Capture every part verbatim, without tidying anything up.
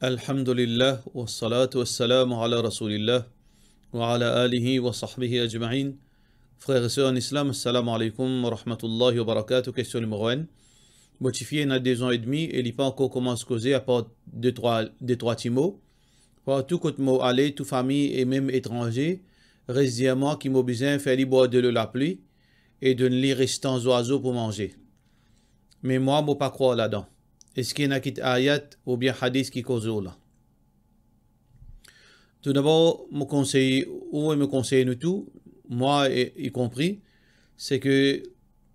Alhamdulillah, wassalatu wassalamu ala Rasoulillah, wa ala alihi wa sahbihi ajmain. Frer e ser an Islam, assalamu alaikum wa rahmatullahi wa barakatuh. Kestion nimero enn. Mo tifi ena de zan edmi e li pa ankor koumans koze, apar de trwa, de trwa ti mo. Partou kot mo ale, tou fami e mem etranze, res dir mwa ki mo bizin fer li bwar delo lapli e donn li restan zwazo pou manze. Me mwa, mo pa krwar ladan. Eski ena kit ayat oubien hadis ki koz lor la? Toudabor, mo konsey ou e mo konsey nou tou, mwa e, ikonpri, se ke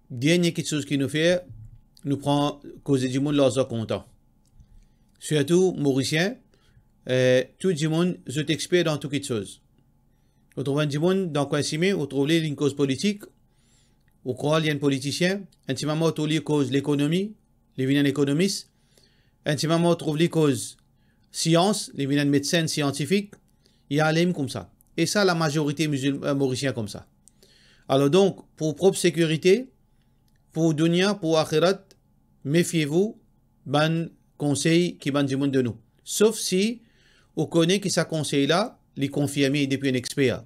dernie kiksoz ki nou fer, nou pran koze dimoun larzan kontan. Sirtou Morisien, eh, tou dimoun, zot exper dan tou kiksoz. Ou trouv enn dimoun dan kwin sime, ou trouv li, li koz politik, ou krwar li enn politisien, enn ti moman ou trouv li koz lekonomi, li vinn enn ekonomis, enn ti moman ou trouv li koz sians, li vinn enn medsin siantifik, li ale mem koumsa. E sa, lamazorite mizil-, eh, Morisien koumsa. Alor donk, pou prop sekirite, pou dounia, pou axirat, mefie vou bann konsey ki bann dimoun donn ou. Sof si ou kone ki sa konsey la, li konfirme depi enn exper.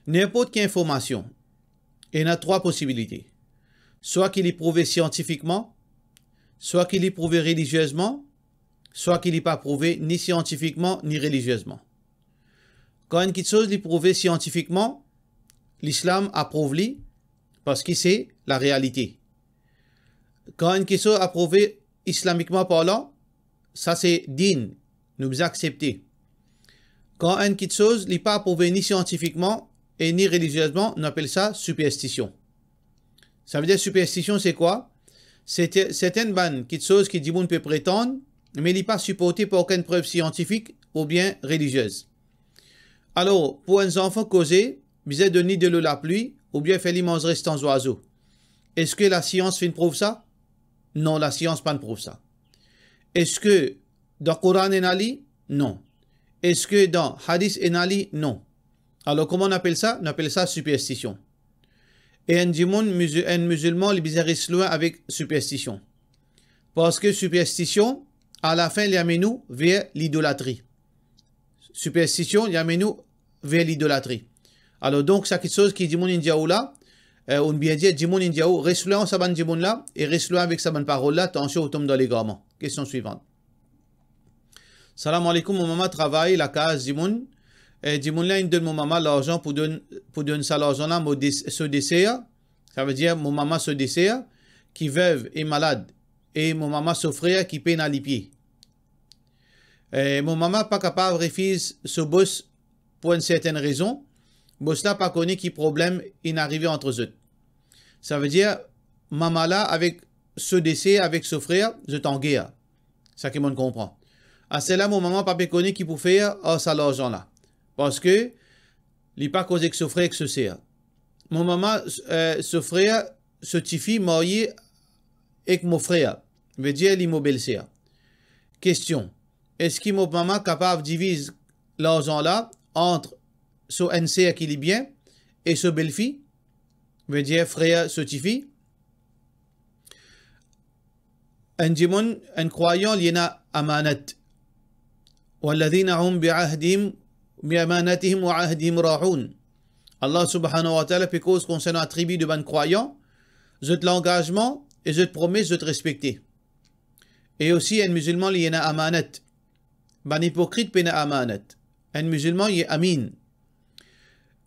Ninport ki informasion, ena trwa posibilite. Swa ki li prouve siantifikman, swa ki li prouve reliziezman, swa ki li pa prouve ni siantifikman, ni reliziezman. Kan enn kiksoz li prouve siantifikman, Lislam aprouv li, parski se larealite. Kan enn kiksoz aprouve islamikman parlan, sa se din, nou bizin aksepte. Kan enn kiksoz li pa aprouve ni siantifikman e ni reliziezman, nou apel sa siperstision. Savedir siperstision se kwa? Se te-, sertenn bann kiksoz ki dimoun pe pretann, me li pa siporte par okenn prev siantifik oubien reliziez. Alor, pou enn zanfan koze, bizin donn li delo lapli oubien fer li manz restan zwazo. Eski lasians finn prouv sa? Non, lasians pa'nn prouv sa. Eski dan Koran ena li? Non. Eski dan hadis ena li? Non. Alor, kouma nou apel sa? Nou apel sa siperstision. E enn dimoun, mizi-, enn mizilman, li bizin res lwin avek siperstision. Parski siperstision, alafin, li amenn ou ver lidolatri. Siperstision, li amenn ou ver lidolatri. Alor donk, sa kiksoz ki dimoun inn dir ou la, eh, ou bien dir, dimoun inn dir ou, res lwin sa bann dimoun la, e res lwin avek sa bann parol la, atansion, ou tom dan legarman. Kestion swivan. Salam alaikum, mo mama travay lakaz dimoun. E dimoun la inn donn mo mama larzan pou donn, pou donn sa larzan la mo de-, so de ser, savedir mo mama so de ser, ki vev e malad, e mo mama so frer ki pena lipie. E mo mama pa kapav refiz so bos pou enn sertenn rezon, bos la pa kone ki problem inn arive ant zot. Savedir, mama la avek so de ser, avek so frer, zot an ger. Sa ki mo'nn konpran. Aster la, mo mama pa pe kone ki pou fer ar sa larzan la. Parski li pa koz ek so frer, ek so ser. Mo mama, eh, so frer, so tifi marye ek mo frer, vedir li mo belser. Kestion, eski mo mama kapav diviz larzan la ant so enn ser ki li bien e so belfi, vedir frer so tifi? Enn dimoun, enn krwayan, li ena amanat. Walladhina hum bi ahdihim, bi amanatihim wa ahdihim ra'un. Allah subhanahu wa ta'ala pe koz konsernan atribi de bann krwayan, zot langazman e zot promes zot respekte. E osi enn mizilman li ena amanat. Bann ipokrit pena amanat. Enn mizilman li amin.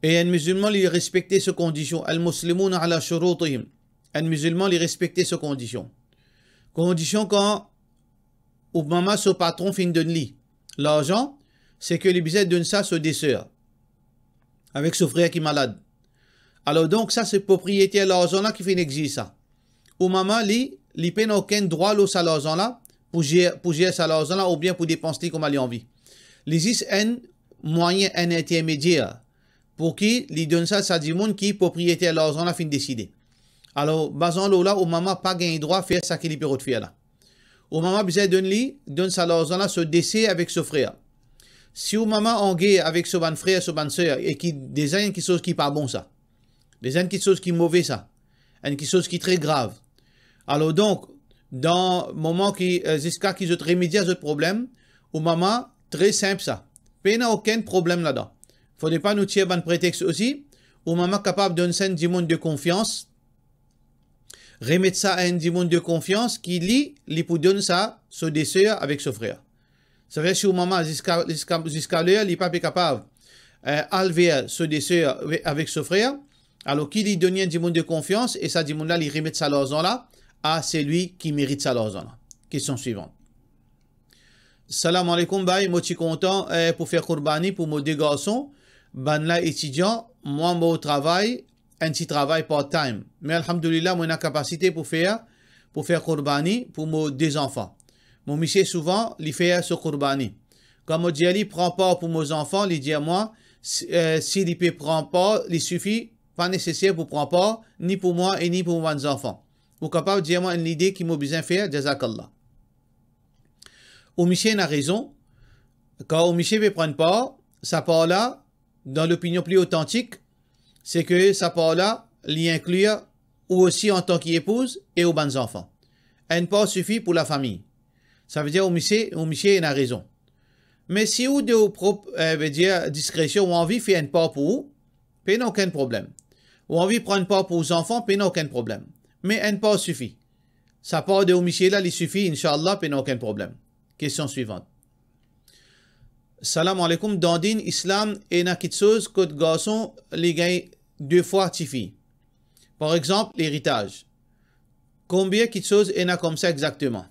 E enn mizilman li respekte so kondision. Al-muslimuna ala shurutihim. Enn mizilman li respekte so kondision. Kondision kan ou mama so patron finn donn li larzan, se ke li bizin donn sa so de ser avek so frer ki malad. Alor donk, sa se propriyeter larzan la ki finn exiz sa. Ou mama li, li pena okenn drwa lor sa larzan la, pou zer, pou zer sa larzan la oubien pou depans li kouma li anvi. Li zis enn mwayin, enn intermedier, pou ki li donn sa sa dimoun ki propriyeter larzan la finn deside. Alor, bazan lor la, ou mama pa gagn drwa fer sa ki li pe rod fer la. Ou mama bizin donn li, donn sa larzan la so de ser avek so frer. Si ou mama an ger avek so bann frer, so bann ser, e ki deza enn kiksoz ki pa bon sa, deza enn kiksoz ki move sa, enn kiksoz ki tre grav, alor donk, dan moman ki, eh, ziska ki zot remedie zot problem, ou mama, tre sinp sa. Pena okenn problem ladan. Fode pa nou tir bann pretex osi, ou mama kapav donn sa enn dimoun de konfians, remet sa a enn dimoun de konfians ki li, li pou donn sa so de ser avek so frer. Savedir si ou mama ziska, ziska, ziska ler li pa pe kapav, eh, al ver so de ser avek so frer, alor ki li donn enn dimoun de konfians e sa dimoun la li remet sa larzan la a selwi ki merit sa larzan la. Kestion swivan. Salam aleykoum, bay, mo ti kontan, eh, pou fer kourbani pou mo de garson, bann la etidian, mwa mo travay, enn ti travay part-time. Me alhamdulillah, mo ena kapasite pou fer, pou fer kourbani pou mo de zanfan. Mo misie souvan, li fer so kourbani. Kan mo dir li pran par pou mo zanfan, li dir mwa, si, eh, si li pe pran par, li sifi, pa neseser pou pran par, ni pou mwa e ni pou mo bann zanfan. Ou kapav dir mwa enn lide ki mo bizin fer, jazakallah. Ou misie ena rezon, kan ou misie pe pran par, sa par la, dan lopinion pli otantik, se ke sa par la, li inklir ou osi antan ki epouz e ou bann zanfan. Enn par sifi pou lafami. Savedir ou misie, ou misie ena rezon. Me si ou de ou prop, eh, vedir diskresion, ou anvi fer enn par pou ou, pena okenn problem. Ou anvi pran enn par pou ou zanfan, pena okenn problem. Me enn par sifi. Sa par de ou misie la, li sifi, inshallah, pena okenn problem. Kestion swivan. Salam aleykoum, dan din Islam, ena kiksoz kot garson, li gagn de fwa tifi. Par exanp, leritaz. Konbien kiksoz ena koumsa exakteman?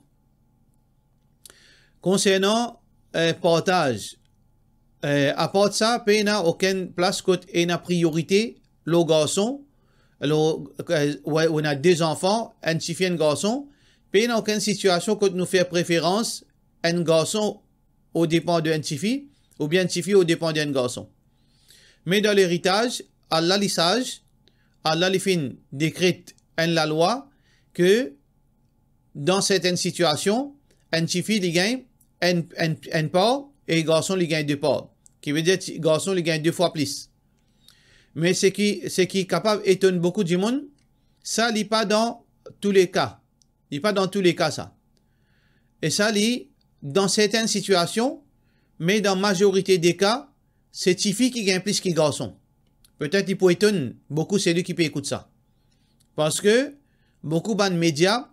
Konsernan, eh, partaz, eh, apart sa, pena okenn plas kot ena priorite lor garson, lor, eh, ou, ou ena de zanfan, enn tifi, enn garson, pena okenn sitiasion kot nou fer preferans enn garson o depan de enn tifi, oubien enn tifi o depan de enn garson. Me dan leritaz, Allah li saz, Allah li finn dekret enn lalwa ke dan sertenn sitiasion, enn tifi li gagn enn, enn, enn par e garson li gagn de par. Ki vedir ti-, garson li gagn de fwa plis. Me seki, seki kapav etonn boukou dimoun, sa li pa dan touleka. Li pa dan touleka sa. E sa li dan sertenn sitiasion, me dan mazorite de ka, se tifi ki gagn plis ki garson. Petet li pou etonn boukou seki pe ekout sa. Parski boukou bann media,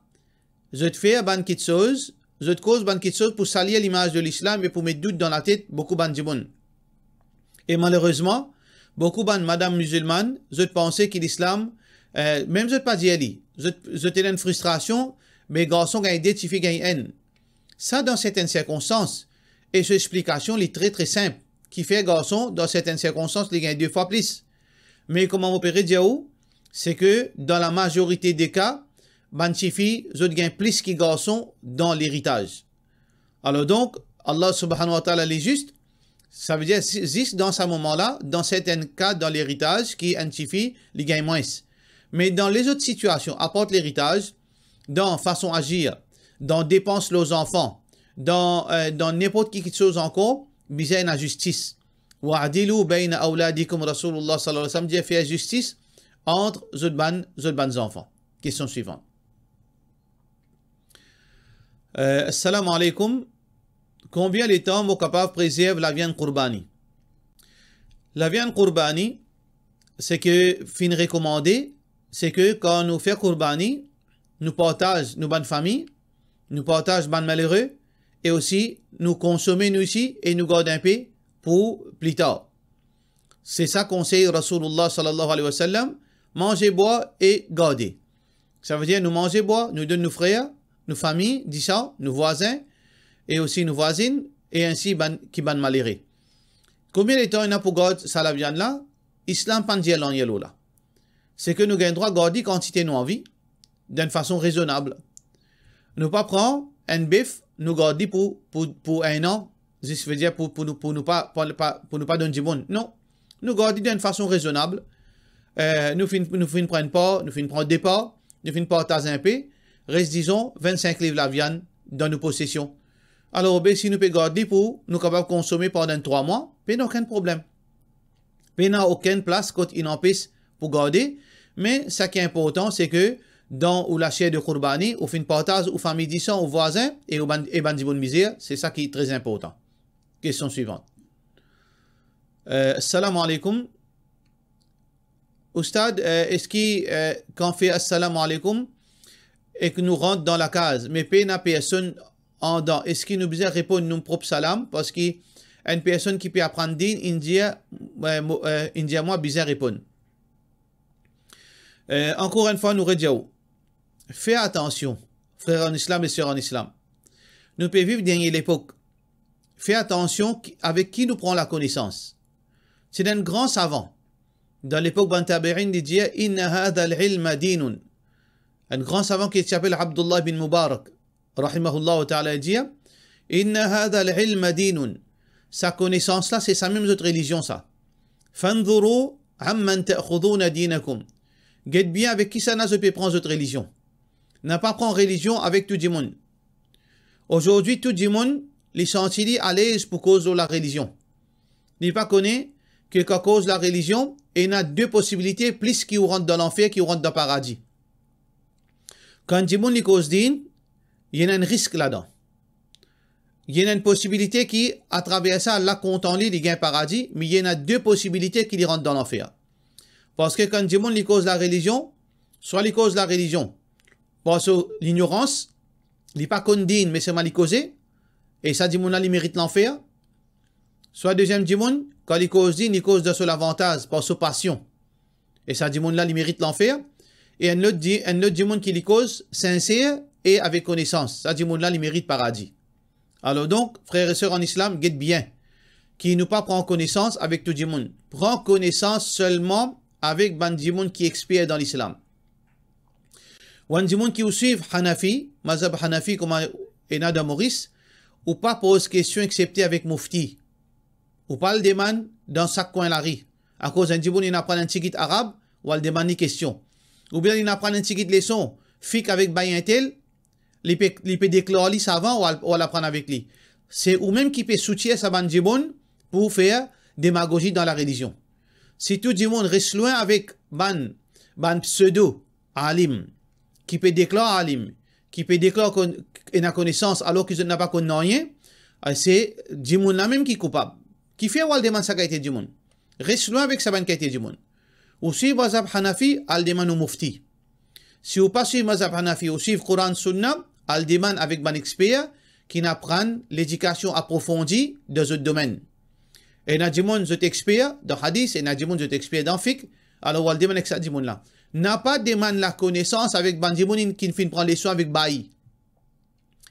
zot fer bann kiksoz, zot koz bann kiksoz pou salir limaz de Lislam e pou met dout dan latet boukou bann dimoun. E malerezman, boukou bann madam mizilmann, zot panse ki Lislam, eh, mem zot pa dir li, zot, zot ena enn fristrasion, me garson gagn de, tifi gagn enn. Sa dan sertenn sirkonstans, e so explikasion li tre, tre sinp, kifer garson, dan sertenn sirkonstans, li gagn de fwa plis. Me kouma mo pe redir ou, se ke dan lamazorite de ka, bann tifi, zot gagn plis ki garson dan leritaz. Alor donk, Allah subhanahu wa ta'ala li zis, savedir zi-, zis dan sa moman la, dan sertenn ka dan leritaz ki enn tifi, li gagn mwins. Me dan lezot sitiasion, apart leritaz, dan fason azir, dan depans lor zanfan, dan, eh, dan ninport ki kiksoz ankor, bizin ena zistis. "Wa'dilu bayna awladikum", Rasoulillah sallallahu alayhi wa sallam dir, fer zistis ant zot bann, zot bann zanfan. Kestion swivan. Eh, salam aleykoum. Konbien letan mo kapav prezerv laviann kourbani? Laviann kourbani, seki finn rekomande, se ke kan nou fer kourbani, nou partaz nou bann fami, nou partaz bann malere, e osi nou konsome nou isi e nou gard inpe pou pli tar. Se sa konsey Rasoulillah sallallahu alayhi wa sallam, manze, bwar e garde. Savedir nou manze, bwar, nou donn nou frer, nou fami, disan, nou vwazin, e osi nou vwazinn, e ensi bann, ki bann malere. Konbien letan ena pou gard sa laviann la? Islam pa'nn dir nanye lor la. Seki nou gagn drwa gard li kantite nou anvi, dan enn fason rezonab. Nou pa pran enn bef, nou gard li pou, pou, pou enn an, zis vedir pou, pou nou, pou nou pa, pa, pa, pou nou pa donn dimoun. Non. Nou gard li dan enn fason rezonab. Eh, nou finn, nou finn pran enn par, nou finn pran de par, nou finn partaz inpe, res dizon vennsink liv laviann dan nou posesion. Alor, be, si nou pe gard li pou nou kapav konsome pandan trwa mwa, pena okenn problem. Pena okenn plas kot inn anpes pou garde, me seki inportan, seki dan ou lasiet de kourbani, ou finn partaz ou fami disan, ou vwazin, e ou bann, e bann dimoun mizer, se sa ki tre inportan. Kestion swivant. Eh, salam aleykoum. Oustad, eh, eski, eh, kan fer assalamu alaikum ek nou rant dan lakaz, me pena personn andan, eski nou bizin reponn nou prop salam? Parski enn personn ki pe aprann din, inn dir, eh, mo-, eh, inn dir mwa bizin reponn. Eh, ankor enn fwa, nou redir ou, fer atansion, frer an Islam e ser an Islam. Nou pe viv dernie lepok. Fer atansion ki, avek ki nou pran lakonesans. Ti ena enn gran savan dan lepok bann tabi'in, li dir, "Inna hadha al-ilma dinun." Enn gran savan ki ti apel Abdullah bin Mubarak, rahimahullahu ta'ala, li dir, "Inna hadha al-ilma dinun." Sa konesans la, se sa mem zot relizion sa. "Fanzuru amman ta'khudhuna dinakum." Get bien avek kisannla zot pe pran zot relizion. Na pa pran relizion avek tou dimoun. Azordi, tou dimoun, li santi li alez pou koz lor larelizion. Li pa kone ki kan koz larelizion, ena de posibilite, plis ki ou rant dan lanfer, ki ou rant dan paradi. Kan dimoun li koz din, ena enn risk ladan. Ena enn posibilite ki, atraver sa, Allah kontan li, li gagn paradi, me ena de posibilite ki li rant dan lanfer. Parski kan dimoun li koz larelizion, swa li koz larelizion par so lignorans, li pa konn din, me selman li koze, e sa dimoun la, li merit lanfer. Swa deziem dimoun, kan li koz din, li koz dan so lavantaz, par so pasion. E sa dimoun la, li merit lanfer. E enn lot di-, enn lot dimoun ki li koz sinser e avek konesans, sa dimoun la, li merit paradi. Alor donk, frer e ser an Islam, get bien ki nou pa pran konesans avek tou dimoun. Pran konesans selman avek bann dimoun ki exper dan Lislam. Ou enn dimoun ki ou swiv Hanafi, mazhab Hanafi, kouma ena dan Moris, ou pa poz kestion exepte avek mufti. Ou pa al demann dan sak kwin lari. Akoz enn dimoun inn aprann enn tigit arab, ou al demann li kestion. Oubien inn aprann enn tigit leson fiqh avek bann intel, li pe, li pe deklar li savan, ou al, ou al aprann avek li. Se ou mem ki pe soutir sa bann dimoun pou fer demagozi dan larelizion. Si tou dimoun res lwin avek bann, bann pseudo alim, ki pe deklar alim, ki pe deklar konn-, ena konesans, alor ki zot napa konn nanye, eh, se dimoun la mem ki koupab. Kifer ou al demann sa kalite dimoun? Res lwin avek sa bann kalite dimoun. Ou swiv mazhab Hanafi, al demann ou mufti. Si ou pa swiv mazhab Hanafi, ou swiv Koran, Sunna, al demann avek bann exper ki'nn aprann ledikasion aprofondi dan zot domenn. Ena dimoun zot exper dan hadis, ena dimoun zot exper dan fiqh, alor ou al demann ek sa dimoun la. Napa demann lakonesans avek bann dimoun in-, ki'nn finn pran leson avek bayi.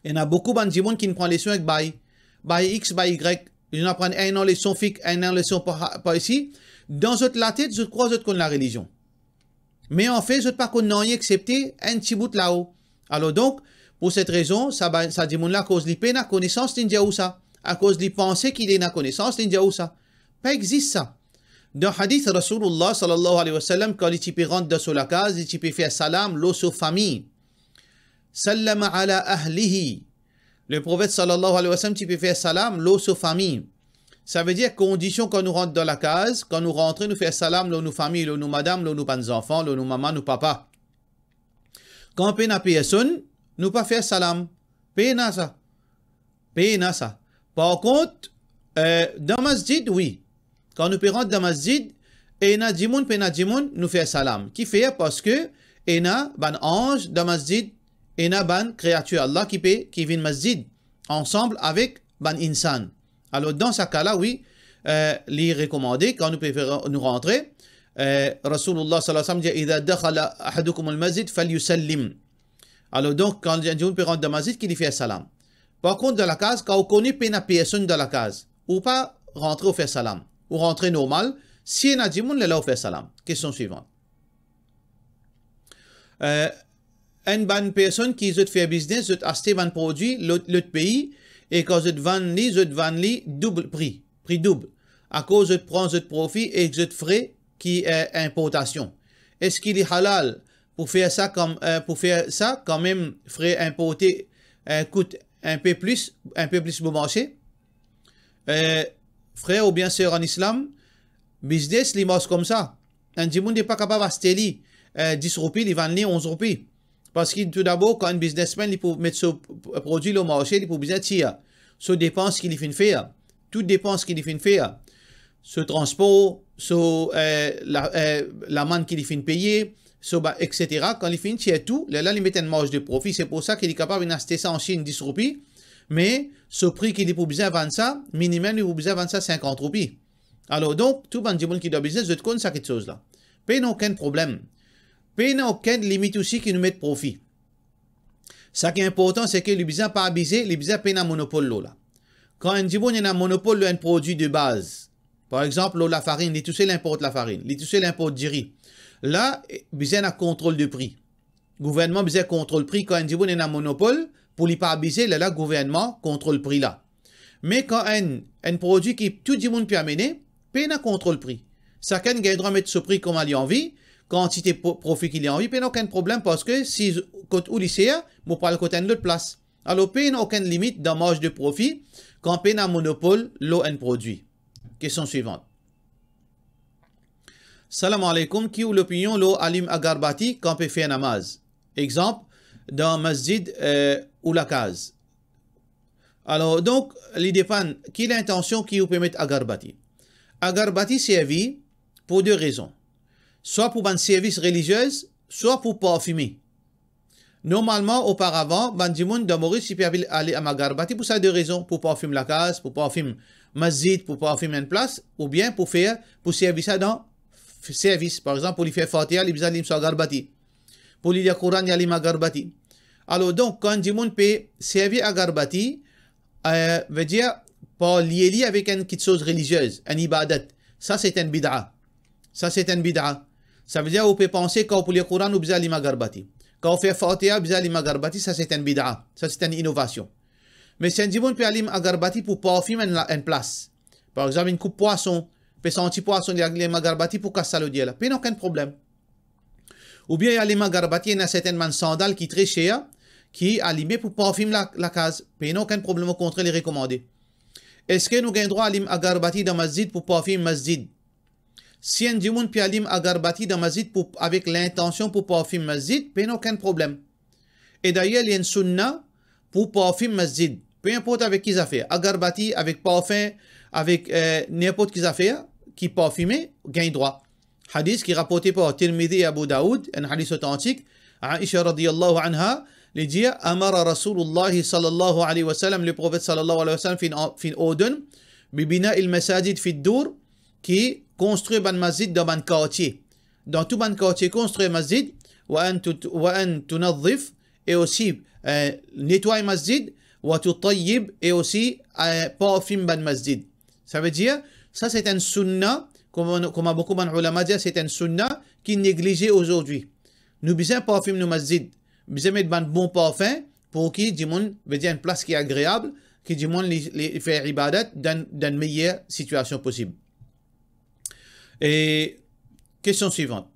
Ena boukou bann dimoun ki'nn pran leson ek bayi. Bayi X, bayi Y, zot inn aprann enn an leson fiqh, enn an leson par, par isi. Dan zot latet, zot krwar zot konn larelizion. Me anfet, zot pa konn nanye exepte enn ti bout lao. Alor donk, pou set rezon, sa ba-, sa dimoun la, akoz li pena konesans, li'nn dir ou sa. Akoz li panse ki li ena konesans, li'nn dir ou sa. Pa exist sa. Dan hadis Rasoulillah sallallahu alayhi wa sallam, kan li ti pe rant dan so lakaz, li ti pe fer salam lor so fami. Sallama ala ahlihi. Leprofet sallallahu alayhi wa sallam ti pe fer salam lor so fami. Savedir kondision kan nou rant dan lakaz, kan nou rantre, nou fer salam lor nou fami, lor nou madam, lor nou bann zanfan, lor nou mama, nou papa. Kan pena personn, nou pa fer salam. Pena sa. Pena sa. Par kont, eh, dan masjid, wi. Kan nou pe rant dan masjid, ena dimoun, pena dimoun, nou fer salam. Kifer? Parski ena bann anz dan masjid, ena bann kreatir Allah ki pe, ki vinn masjid, ansam avek bann insan. Alor, dan sa ka la, wi, eh, li rekomande, kan nou pe fer, nou rantre, eh, Rasoulillah sallallahu alayhi wa sallam dir, "Idha dakhala ahadukumul masjid, falyusallim." Alor, donk, kan enn dimoun pe rant dan masjid, ki li fer salam. Par kont, dan lakaz, kan ou kone pena personn dan lakaz, ou pa rantre, ou fer salam. Ou rantre normal, si ena dimoun, lerla ou fer salam. Kestion swivant. Eh, enn bann personn ki zot fer biznes, zot aste bann prodwi lot, lot pei, e kan zot vann li, zot vann li doub pri, pri doub. Akoz zot pran zot profi ek zot fre ki, eh, inportasion. Eski li halal pou fer sa kan, eh, pou fer sa, kanmem fre inporte, eh, kout enpe plis, enpe plis bon marse? Eh, frer oubien ser an Islam, biznes li mars koumsa. Enn dimoun li pa kapav aste li, eh, dis roupi, li vann li onz roupi. Parski toudabor, kan enn biznesmenn, li pou met so p-, prodwi lor marse, li pou bizin tir so depans ki li finn fer, tou depans ki li finn fer, so transpor, so, eh, la, eh, lamann ki li finn peye, so ba, et cetera. Kan li finn tir tou, lerla li met enn marj de profi. Se pou sa ki li kapav vinn aste sa an Chinn dis roupi, me so pri ki li pou bizin vann sa, minimem li pou bizin vann sa sinkant roupi. Alor donk, tou bann dimoun ki dan biznes, zot konn sa kiksoz la. Pena okenn problem. Pena okenn limit osi ki nou met profi. Sa ki inportan, se ke li bizin pa abize, li bizin pena monopol lor la. Kan enn dimoun ena monopol lor enn prodwi de baz, par exanp, lor lafarinn, li tousel inport lafarinn, li tousel inport diri. La, eh, bizin ena kontrol de pri. Gouvernman bizin kontrol pri. Kan enn dimoun ena monopol, pou li pa abize, lerla gouvernman kontrol pri la. Me kan enn, enn prodwi ki tou dimoun pe amene, pena kontrol pri. Sakenn gagn drwa met so pri kouma li anvi, kantite po-, profi ki li anvi, pena okenn problem, parski si z-, kot ou li ser, mo pou al kot enn lot plas. Alor, pena okenn limit dan marj de profi kan pena monopol lor enn prodwi. Kestion swivan. Salam aleykoum, ki ou lopinion lor alim agarbati kan pe fer namaz? Exanp, dan masjid, eh, ou lakaz. Alor, donk, li depann ki lintansion ki ou pe met agarbati. Agarbati servi pou de rezon. Swa pou bann servis relizie, swa pou parfime. Normalman, oparavan, bann dimoun dan Moris, ti pe abil ale am agarbati pou sa de rezon, pou parfim lakaz, pou parfim masjid, pou parfim enn plas, oubien pou fer, pou servi sa dan f-, servis. Par exanp, pou li fer Fatiha, li bizin alim so agarbati. Pou li lir Koran, li alim agarbati. Alor, donk, kan enn dimoun pe servi agarbati, eh, vedir, par lie li avek enn kiksoz relizie, enn ibadat, sa se enn bida. Sa se enn bida. Savedir ou pe panse kan ou pou lir Koran, ou bizin alim agarbati. Kan ou fer Fatiha, ou bizin alim agarbati, sa se enn bida. Sa se enn inovasion. Me si enn dimoun pe alim agarbati pou parfim enn la-, enn plas. Par exanp, inn koup pwason, pe santi pwason, li alim agarbati pou kas sa lodir la. Pena okenn problem. Oubien li alim agarbati, ena sertin bann sandal ki tre ser, ki alime pou parfim la, lakaz. Pena okenn problem, okontrer, li rekomande. Eski nou gagn drwa alim agarbati dan masjid pou parfim masjid? Si enn dimoun pe alim agarbati dan masjid pou, avek lintansion pou parfim masjid, pena okenn problem. E dayer, li enn sunna pou parfim masjid. Pe inport avek ki zafer, agarbati, avek parfin, avek, eh, ninport ki zafer ki parfime, gagn drwa. Hadis ki raporte par Tirmidhi e Abu Daoud, enn hadis otantik. Aisha radiyallahu anha, li dir, amara Rasulullah sallallahu alayhi wa sallam, Leprofet sallallahu alayhi wa sallam finn, finn ordonn, bi bina'il masajid fid dur, ki konstrir bann masjid dan bann kartie. Dan tou bann kartie, konstrir masjid, wa an tut-, wa an tunadhif, e osi, eh, netway masjid, wa tutayyib, e osi, eh, parfim bann masjid. Savedir, sa se enn sunna, kouma, kouma boukou bann ulama dir, se enn sunna ki neglize azordi. Nou bizin parfim nou masjid, bizin met bann bon parfin pou ki dimoun, vedir enn plas ki agreab, ki dimoun li, li fer ibadat dan, dan meyer sitiasion posib. E kestion swivan.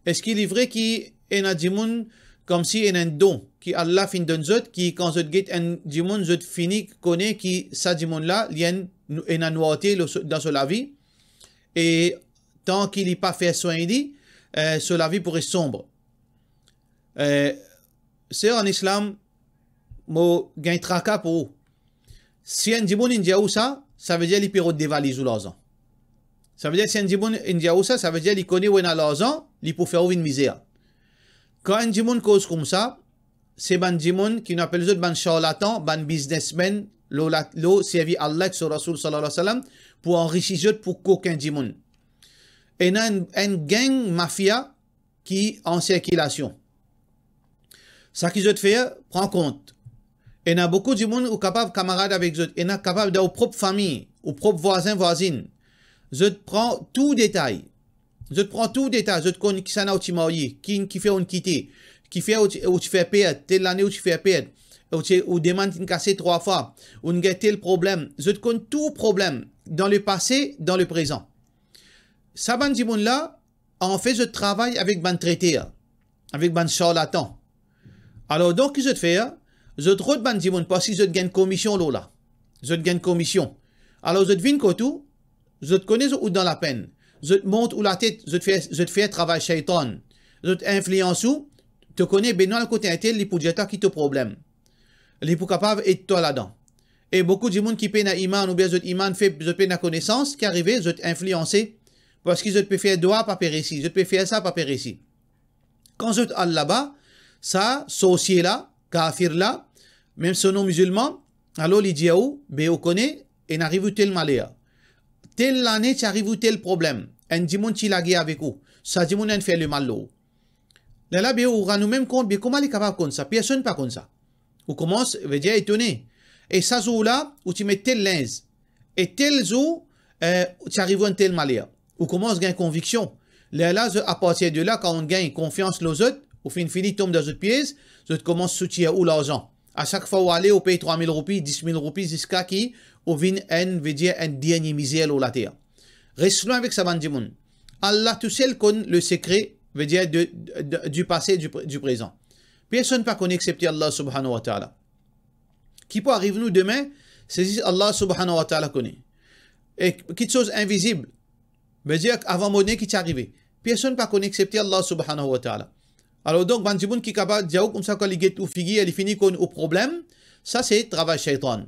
Eski li vre ki ena dimoun, koumsi ena enn don ki Allah finn donn zot, ki kan zot get enn dimoun, zot fini kone ki sa dimoun la, li enn, ena nwarte lo so, dan so lavi, e tan ki li pa fer swin li, eh, so lavi pou res sonb? Eh, ser an Islam, mo gagn traka pou ou. Si enn dimoun inn dir ou sa, savedir li pe rod devaliz ou larzan. Savedir si enn dimoun inn dir ou sa, savedir li kone ou ena larzan, li pou fer ou vinn mizer. Kan enn dimoun koz koumsa, se bann dimoun ki nou apel zot bann sharlatan, bann biznesmenn, lo la, lo servi Allah ek so Rasoul sallallahu alayhi wa sallam, pou anrisi zot, pou kokin dimoun. Ena enn, enn gang mafia ki an sirkilasion. Sa ki zot fer, pran kont. Ena boukou dimoun ou kapav kamarad avek zot, ena kapav dan ou prop fami, ou prop vwazin, vwazinn. Zot pran tou detay. Zot pran tou detay, zot konn kisannla ou ti marye, ki, kifer ou'nn kite, kifer ou ti, ou ti fer pert, tel lane ou ti fer pert, ou ti, ou demann ti'nn kase trwa fwa, ou'nn gagn tel problem. Zot konn tou problem, dan lepase, dan leprezan. Sa bann dimoun la, anfet zot travay avek bann treter, avek bann sharlatan. Alor donk ki zot fer, zot rod bann dimoun, parski zot gagn komision lor la. Zot gagn komision. Alor zot vinn kot ou, zot kone zot, ou dan lapenn. Zot mont ou latet, zot fer, zot fer travay shaytan. Zot inflians ou, To kone, be al kot entel, li pou dir twa ki to problem. Li pou kapav ed twa ladan. E boukou dimoun ki pena iman oubien zot iman feb, zot pena konesans, ki arive, zot inflianse. Parski zot pe fer dwa, pa pe resi. Zot pe fer sa, pa pe resi. Kan zot al laba, sa sorsie la, kafir la, mem so nom mizilman, alor li dir ou, be ou kone, inn ariv ou tel maler. Tel lane ti ariv ou tel problem. Enn dimoun ti lagere avek ou. Sa dimoun inn fer lemal lor ou. Lerla be ou rann ou mem kont, be kouma li kapav konn sa? Personn pa konn sa. Ou koumans, vedir etone. E sa zour la, ou ti met tel linz. E tel zour, eh, ti ariv ou enn tel maler. Ou koumans gagn konviksion. Lerla, zot, apartir de la, kan ou gagn konfians lor zot, ou finn fini tom dan zot piez, zot koumans soutir ou larzan. A sak fwa ou ale, ou pey trwa mil roupi, dis mil roupi, ziska ki ou vinn enn, vedir enn dernie mizer lor later. Res lwin avek sa bann dimoun. Allah tousel konn le sekre, vedir de, de, du pase, du pre-, du prezan. Personn pa kone exsepte Allah subhanahu wa ta'ala. Ki pou ariv nou demin, se zis Allah subhanahu wa ta'ala kone. E kitsoz invizib, vedir avan mo ne ki ti arive. Personn pa kone exsepte Allah subhanahu wa ta'ala. Alor donk, bann dimoun ki kapav dir ou koumsa kan li get ou figir, li fini konn ou problem, sa se travay shaytan.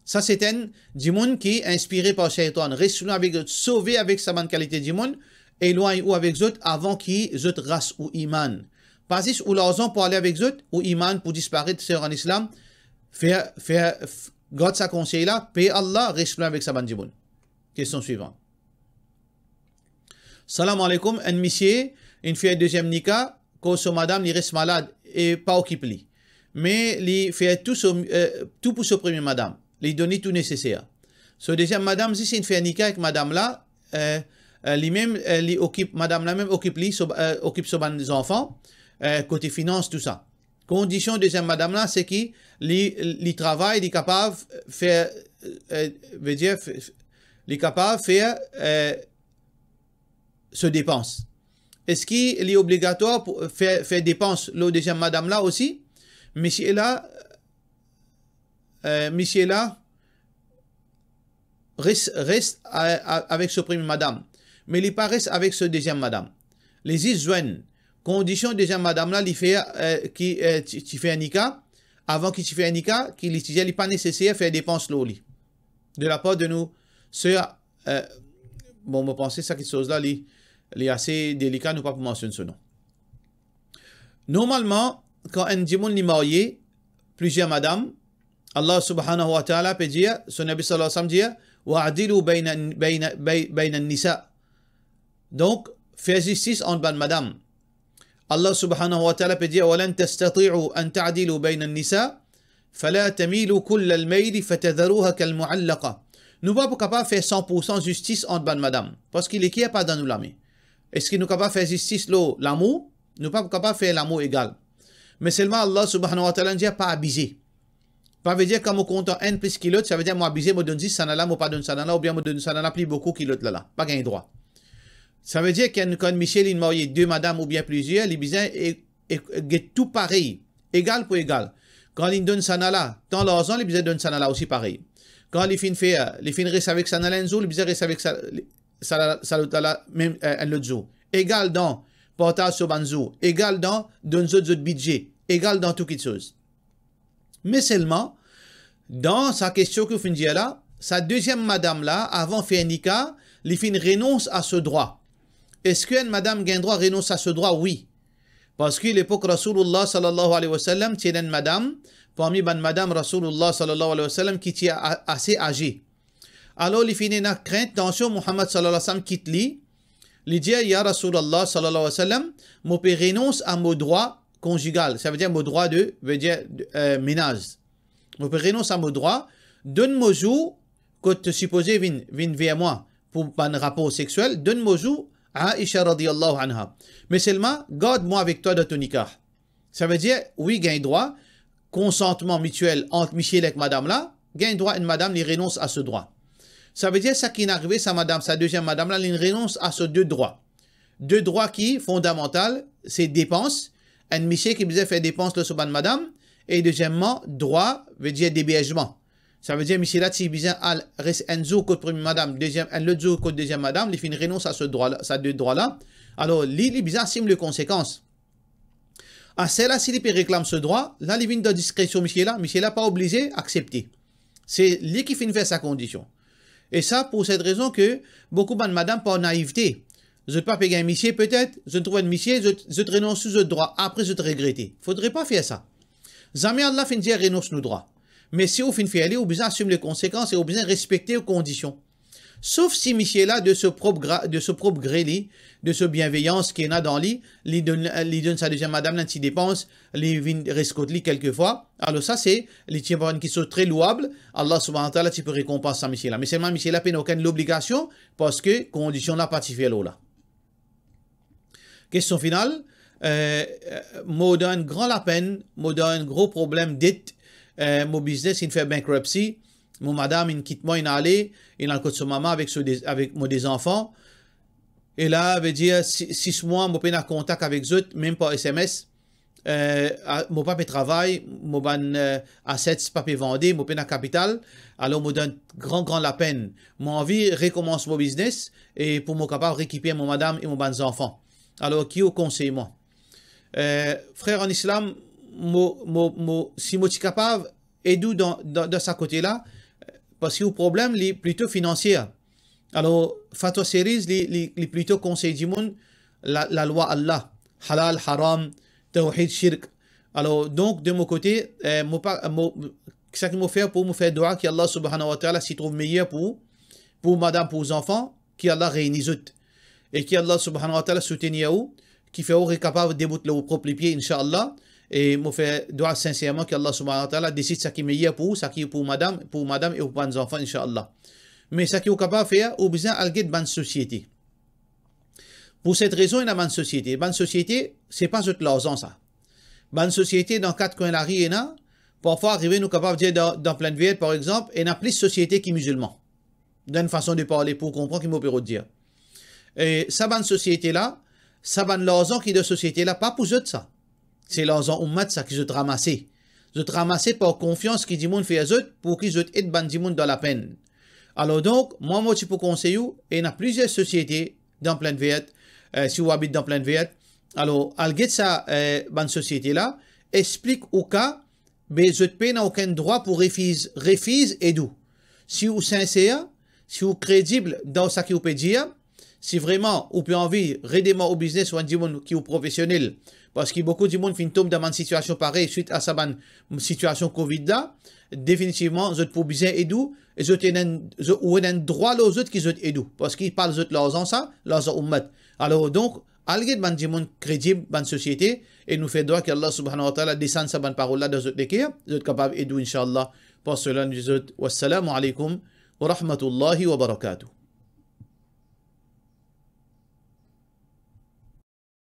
Sa se enn dimoun ki inspire par shaytan. Res lwin avek zot, sove avek sa bann kalite dimoun, elwagn ou avek zot avan ki zot ras ou iman. Pa zis ou larzan pou ale avek zot, ou iman pou disparet, ser an Islam. Fer, fer, f-, gard sa konsey la, pe Allah, res lwin avek sa bann dimoun. Kestion swivan. Salam aleykoum, enn misie inn fer deziem nika, koz so madam li res malad e pa okip li. Me li fer tou so, eh, tou pou so premie madam. Li donn li tou neseser. So deziem madam zis inn fer nika ek madam la, eh, eh, li mem, eh, li okip, madam la mem okip li, so, eh, okip so bann zanfan, eh, kote finans, tou sa. Kondision deziem madam la, se ki li, li travay, li kapav fer, eh, vedir, f-, li kapav fer, eh, so depans. Eski li obligatwar pou fer, fer depans lor deziem madam la osi? Misie la, eh, misie la res, res a, a, avek so premie madam, me li pa res avek so deziem madam. Li zis zwenn. Kondision deziem madam la, li fer, eh, ki, eh, ti, ti fer nika, avan ki ti fer nika, ki li ti dir li pa neseser fer depans lor li. De lapar de nou ser, eh, bon, mo panse sa kitsoz la, li, li ase delika, nou pa pou mansionn so nom. Normalman, kan enn dimoun li marye plizier madam, Allah subhanahu wa ta'ala pe dir, so Nabi sallallahu alayhi wa sallam dir, "Wa'dilu bayna, bayna, bay-, bayna nisa." Donk, fer zistis ant bann madam. Allah subhanahu wa ta'ala pe dir, "Wa lan tastati'u an ta'dilu bayna nisa, fala tamilu kullal mayli fatadharuha kal mu'allaqa." Nou pa pou kapav fer san pour san zistis ant bann madam, parski leker pa dan nou lame. Eski nou kapav fer zistis lor lamour? Nou pa pou kapav fer lamour egal. Me selman Allah subhanahu wa ta'ala dir pa abize. Pa vedir kan mo kontan enn plis ki lot, savedir mo abize, mo donn zis sannla, mo pa donn sannla, oubien mo donn sannla pli boukou ki lot lala. Pa gagn drwa. Savedir ki enn, kan misie li marye de madam oubien plizier, li bizin e, e, get tou parey, egal pou egal. Kan li donn sannla tan larzan, li bizin donn sannla osi parey. Kan li finn fer, li finn res avek sannla enn zour, li bizin res avek sa, li, sa, sa lot lala mem, eh, enn lot zour. Egal dan partaz so bann zour, egal dan donn zot zot bidze, egal dan tou kitsoz. Me selman, dan sa kestion ki ou finn dir la, sa deziem madam la, avan fer nika, li finn renons a so drwa. Eski enn madam gagn drwa renons a so drwa? Wi. Parski lepok Rasoulillah sallallahu alayhi wa sallam, ti ena enn madam, parmi bann madam Rasoulillah sallallahu alayhi wa sallam ki ti a-, ase aze. Alor, li finn ena krint, tansion Muhammad sallallahu alayhi wa sallam kit li. Li dir, "Ya Rasoulillah sallallahu alayhi wa sallam, mo pe renons a mo drwa konzigal." Savedir mo drwa de, vedir, eh, menaz. Mo pe renons a mo drwa, donn mo zour kot to sipoze vinn, vinn ver mwa pou bann rapor sexiel, donn mo zour, Aisha radiyallahu anha. Me selman, gard mwa avek twa dan to nikah. Savedir, wi, gagn drwa, konsantman mitiel ant misie ek madam la, gagn drwa enn madam li renons a so drwa. Savedir, sa ki finn arive, sa madam, sa deziem madam la, li renons a so de drwa. De drwa ki fondamantal, se depans, enn misie ki bizin fer depans lor so bann madam, e dezieman, drwa, vedir deberzman. Savedir, misie la ti bizin al res enn zour kot premie madam, deziem, enn lot zour kot deziem madam, li finn renons a so drwa la, sa de drwa la. Alor, li, li bizin asim le konsekans. Aster la, si li pe reklam so drwa, la li vinn dan diskresion misie la, misie la pa oblize aksepte. Se li ki finn fer sa kondision. E sa, pou set rezon ke boukou bann madam, par naivte, zot pa pe gagn misie petet, zot trouv enn misie, zot, zot renons sou zot drwa, apre zot regrete. Fodre pa fer sa. Zame Allah finn dir renons nou drwa. Me si ou finn fer li, ou bizin asim le konsekans e ou bizin respekte ou kondision. Sof si misie la, de so prop gra-, de so prop gre li, de so bienveyans ki ena dan li, li donn, li donn sa deziem madam la enn ti depans, li vinn res kot li kelkefwa. Alor sa se, li ti enn bann ki so tre louab, Allah Subhanahu wa Taala ti pou rekonpans sa misie la. Me selman misie la pena okenn lobligasion, parski kondision la pa ti fer lor la. Kestion final, eh, eh, mo dan enn gran lapenn, mo dan enn gro problem det, eh, mo biznes inn fer bankruptcy, mo madam inn kit mwa, inn ale, inn al kot so mama avek so de, avek mo de zanfan. E la, vedir, si-, sis mwa, mo pena kontak avek zot, mem par S M S. Eh, a, mo pa pe travay, mo bann, eh, assets pa pe vande, mo pena kapital, alor mo dan gran, gran lapenn. Mo anvi rekomans mo biznes e pou mo kapav rekiper mo madam e mo bann zanfan. Alor, ki ou konsey mwa? Eh, frer an Islam, mo, mo, mo, si mo ti kapav ed ou dan, dan, dan sa kote la, parski ou problem li plito finansie. Alor, Fatwa Series, li, li, li plito konsey dimoun la, lalwa Allah, halal, haram, tawhid, shirk. Alor, donk, de mo kote, eh, mo pa, mo, sa ki mo fer pou mo fer dwa ki Allah Subhanahu wa Taala si trouv meyer pou, pou madam, pou zanfan, ki Allah reyni zot. E ki Allah Subhanahu wa Taala soutenir ou, ki fer ou rekapav debout lor ou prop lipie, inshallah. E mo fer dwa sinserman ki Allah Subhanahu wa Taala desid sa ki meyer pou ou, sa ki pou madam, pou madam e pou bann zanfan, inshallah. Me sa ki ou kapav fer, ou bizin al get bann sosiete. Pou set rezon, ena bann sosiete. Bann sosiete, se pa zot larzan sa. Bann sosiete dan kat kwin lari ena, parfwa arive nou kapav dir dan, dan Plaine Verte, par exanp, ena plis sosiete ki mizilman. Dan enn fason de parle pou ou konpran ki mo pe rod dir. E sa bann sosiete la, sa bann larzan ki dan sosiete la, pa pou zot sa. Se larzan oumat sa ki zot ramase. Zot ramase par konfians ki dimoun fer zot, pou ki zot ed bann dimoun dan lapenn. Alor donk, mwa, mo ti pou konsey ou, ena plizier sosiete dan Plaine Verte, eh, si ou abit dan Plaine Verte, alor, al get sa, eh, bann sosiete la, explik ou ka, be zot pena okenn drwa pou refiz, refiz ed ou. Si ou sinser, si ou kredib dan sa ki ou pe dir, si vreman ou pe anvi redemar ou biznes ou enn dimoun ki ou profesionel, parski boukou dimoun finn tom dan bann sitiasion parey swit a sa bann sitiasion Covid la, definitivman, zot pou bizin ed ou, e zot ena enn, zot, ou ena enn drwa lor zot ki zot ed ou, parski pa zot larzan sa, larzan oumat. Alor donk, al get bann dimoun kredib, bann sosiete, e nou fer dwa ki Allah Subhanahu wa Taala desann sa bann parol la dan zot leker, zot kapav ed ou, inshallah. Par sela, nou dir zot, wassalamu alaikum wa rahmatullahi wa barakatuh.